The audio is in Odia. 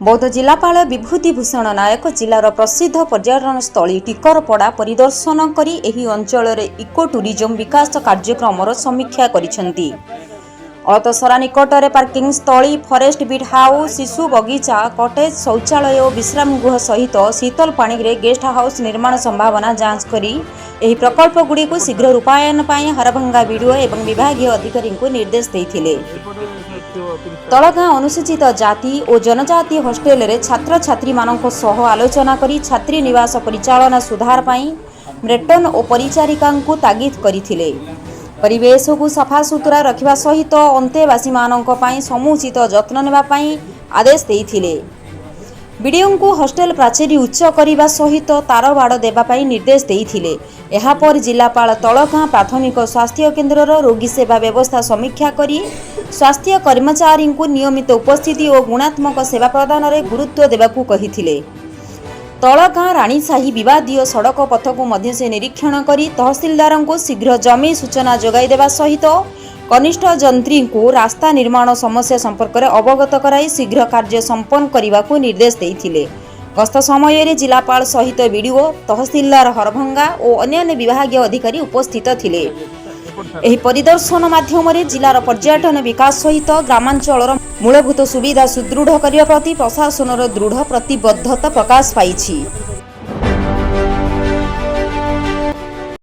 ବୌଦ୍ଧ ଜିଲ୍ଲାପାଳ ବିଭୂତି ଭୂଷଣ ନାୟକ ଜିଲ୍ଲାର ପ୍ରସିଦ୍ଧ ପର୍ଯ୍ୟଟନ ସ୍ଥଳୀ ଟିକରପଡ଼ା ପରିଦର୍ଶନ କରି ଏହି ଅଞ୍ଚଳରେ ଇକୋ ଟୁରିଜମ ବିକାଶ କାର୍ଯ୍ୟକ୍ରମର ସମୀକ୍ଷା କରିଛନ୍ତି। ଅଳତସରା ନିକଟରେ ପାର୍କିଂ ସ୍ଥଳୀ, ଫରେଷ୍ଟ ବିଟ୍ ହାଉସ୍, ଶିଶୁ ବଗିଚା, କଟେଜ, ଶୌଚାଳୟ ଓ ବିଶ୍ରାମ ଗୃହ ସହିତ ଶୀତଳ ପାଣିରେ ଗେଷ୍ଟ ହାଉସ୍ ନିର୍ମାଣ ସମ୍ଭାବନା ଯାଞ୍ଚ କରି ଏହି ପ୍ରକଳ୍ପଗୁଡ଼ିକୁ ଶୀଘ୍ର ରୂପାୟନ ପାଇଁ ହରଭଙ୍ଗା ବିଡିଓ ଏବଂ ବିଭାଗୀୟ ଅଧିକାରୀଙ୍କୁ ନିର୍ଦ୍ଦେଶ ଦେଇଥିଲେ। ତଳଗାଁ ଅନୁସୂଚିତ ଜାତି ଓ ଜନଜାତି ହଷ୍ଟେଲରେ ଛାତ୍ରଛାତ୍ରୀମାନଙ୍କ ସହ ଆଲୋଚନା କରି ଛାତ୍ରୀ ନିବାସ ପରିଚାଳନା ସୁଧାର ପାଇଁ ମେଟ୍ରନ୍ ଓ ପରିଚାରିକାଙ୍କୁ ତାଗିଦ କରିଥିଲେ। ପରିବେଶକୁ ସଫାସୁତୁରା ରଖିବା ସହିତ ଅନ୍ତେବାସୀମାନଙ୍କ ପାଇଁ ସମୁଚିତ ଯତ୍ନ ନେବା ପାଇଁ ଆଦେଶ ଦେଇଥିଲେ। ବିଡିଓଙ୍କୁ ହଷ୍ଟେଲ ପ୍ରାଚେରୀ ଉଚ୍ଚ କରିବା ସହିତ ତାର ବାଡ଼ ଦେବା ପାଇଁ ନିର୍ଦ୍ଦେଶ ଦେଇଥିଲେ। ଏହାପରେ ଜିଲ୍ଲାପାଳ ତଳଗାଁ ପ୍ରାଥମିକ ସ୍ୱାସ୍ଥ୍ୟ କେନ୍ଦ୍ରର ରୋଗୀ ସେବା ବ୍ୟବସ୍ଥା ସମୀକ୍ଷା କରି ସ୍ୱାସ୍ଥ୍ୟ କର୍ମଚାରୀଙ୍କୁ ନିୟମିତ ଉପସ୍ଥିତି ଓ ଗୁଣାତ୍ମକ ସେବା ପ୍ରଦାନରେ ଗୁରୁତ୍ୱ ଦେବାକୁ କହିଥିଲେ। ତଳଗାଁ ରାଣୀସାହି ବିବାଦୀୟ ସଡ଼କ ପଥକୁ ମଧ୍ୟ ସେ ନିରୀକ୍ଷଣ କରି ତହସିଲଦାରଙ୍କୁ ଶୀଘ୍ର ଜମି ସୂଚନା ଯୋଗାଇ ଦେବା ସହିତ କନିଷ୍ଠ ଯନ୍ତ୍ରୀଙ୍କୁ ରାସ୍ତା ନିର୍ମାଣ ସମସ୍ୟା ସମ୍ପର୍କରେ ଅବଗତ କରାଇ ଶୀଘ୍ର କାର୍ଯ୍ୟ ସମ୍ପନ୍ନ କରିବାକୁ ନିର୍ଦ୍ଦେଶ ଦେଇଥିଲେ। ଗସ୍ତ ସମୟରେ ଜିଲ୍ଲାପାଳ ସହିତ ବିଡିଓ, ତହସିଲଦାର ହରଭଙ୍ଗା ଓ ଅନ୍ୟାନ୍ୟ ବିଭାଗୀୟ ଅଧିକାରୀ ଉପସ୍ଥିତ ଥିଲେ। ଏହି ପରିଦର୍ଶନ ମାଧ୍ୟମରେ ଜିଲ୍ଲାର ପର୍ଯ୍ୟଟନ ବିକାଶ ସହିତ ଗ୍ରାମାଞ୍ଚଳର ମୂଳଭୂତ ସୁବିଧା ସୁଦୃଢ଼ କରିବା ପ୍ରତି ପ୍ରଶାସନର ଦୃଢ଼ ପ୍ରତିବଦ୍ଧତା ପ୍ରକାଶ ପାଇଛି।